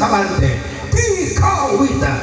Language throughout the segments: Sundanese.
Kabante di kawitan.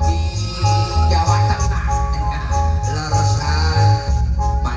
Di Jawa Tengah leresan.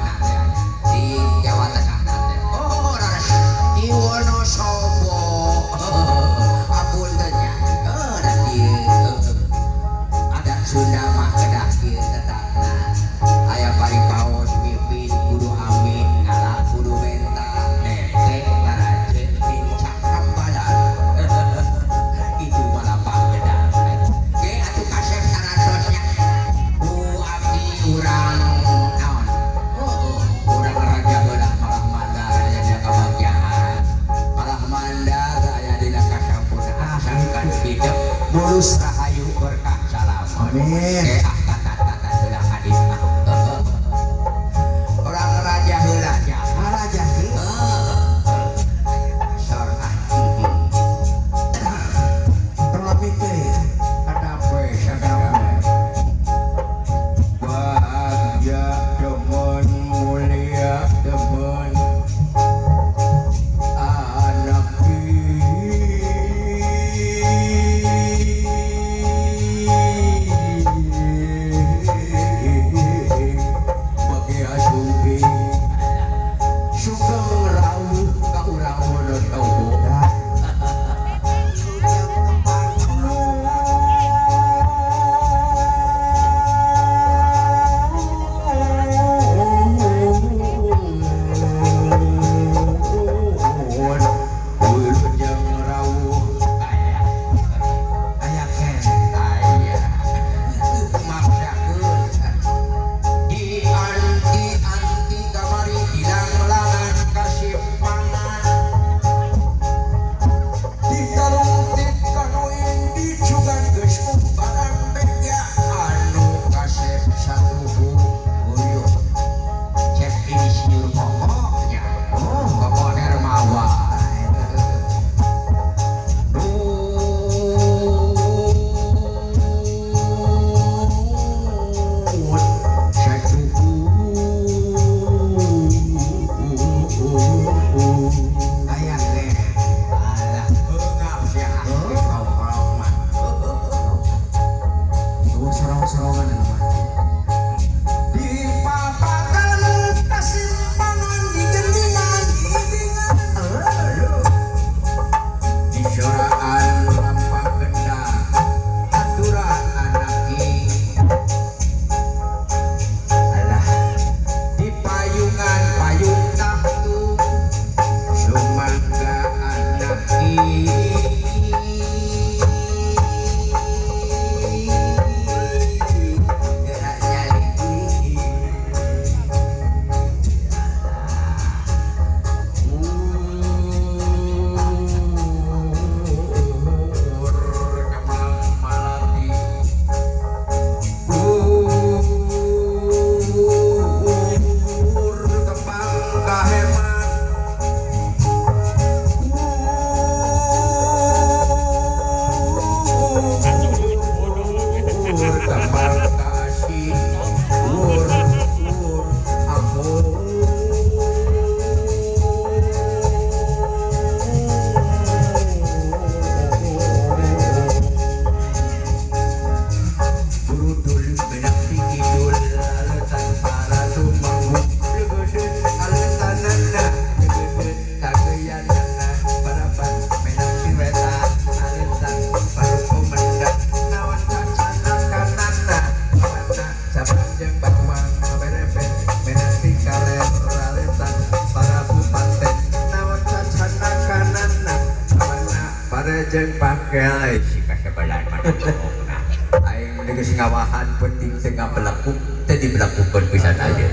Cek pakel si kasebelan mana bohongna. Aing geus ngawahan penting teu ngabelekuk teu dibelekukeun pisan aja.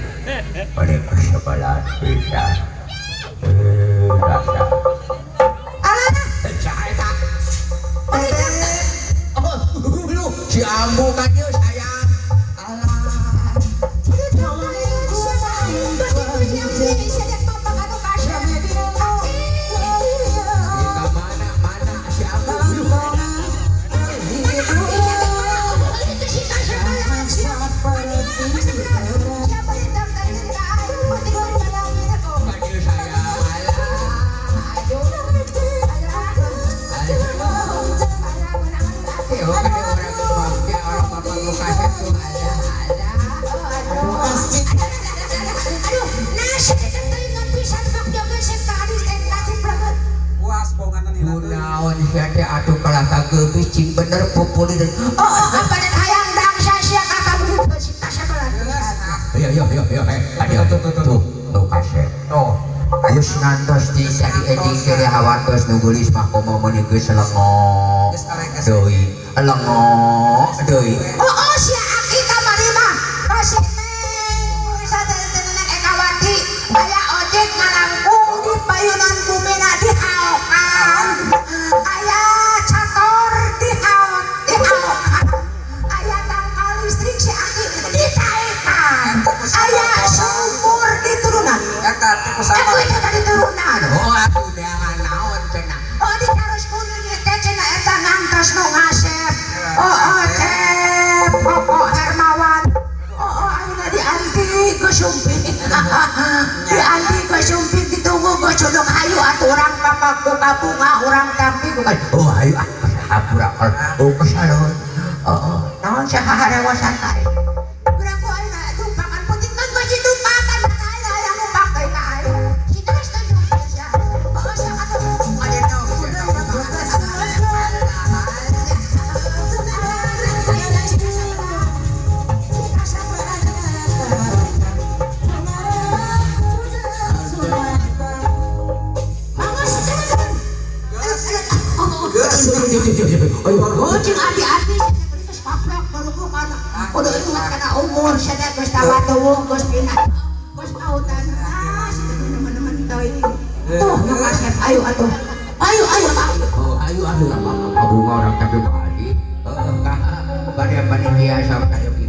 Pada kasebelan pisan. Rasa. Alah, Saha eta? Oh, lu si Ambu ka dieu sayang. Alah. Ka mana mana si Ambu? Ka dieu sayang. Alah, aduh. Eh, oh, ka dieu orang orang bapak nu kasep tuh. Alah, alah. Puas bongatan Nu naon sia teh atuh kalah kageubis cing bener populir. Oh, apa dan hayang dangsa sia kakak begitu si kasebelan. Yo yo yo yo, eh, aduh, tuh tuh tuh kasep. Tuh. Geus ngantos di tadi enjing teh hawatos nu geulis mah komo meuni geus lengo. Deui, lengo deui. Oh, oh, sia aki kamari mah. Kasih neng sadaya neng Ekawati aya ojek ngalangkung di payunan bumina dihaokan. Aya cator dihaot dihaokan. Aya tangkal listrik si aki ditaekan. Aya sumur diturunan. Eta teh Aku sama. itu tadi turunan. Oh, atuh neangan naon cenah. Oh, ditaros kudu teh cenah eta ngantos nu ngasep. Oh, oh, cep, Koko Hermawan. Oh, oh, ayeuna dianti geus sumping. Dianti geus sumping ditunggu geus cuduk hayu atuh urang papak ku kabunga urang tampi ku Oh, ayo ah, hampura. Oh, kesalon. Oh, oh, naon saha harewasan ka aing. Urang ku ayeuna tumpangan penting kan geus ditumpangan ka aing hayang numpak deui ka aing. Si terus teh nyumping sia. Oh, sia atuh. Kucing adi-adi geus paplok baruku kana kudu ingat kana umur sia teh geus tawatuwuh geus pindah geus pautan ah si teh nemen-nemen teuing tuh nu kasep ayo atuh ayo ayo ayo. Oh, ayo atuh kabunga urang tapi bali. Heeh, ka bade panitia sok sayogi.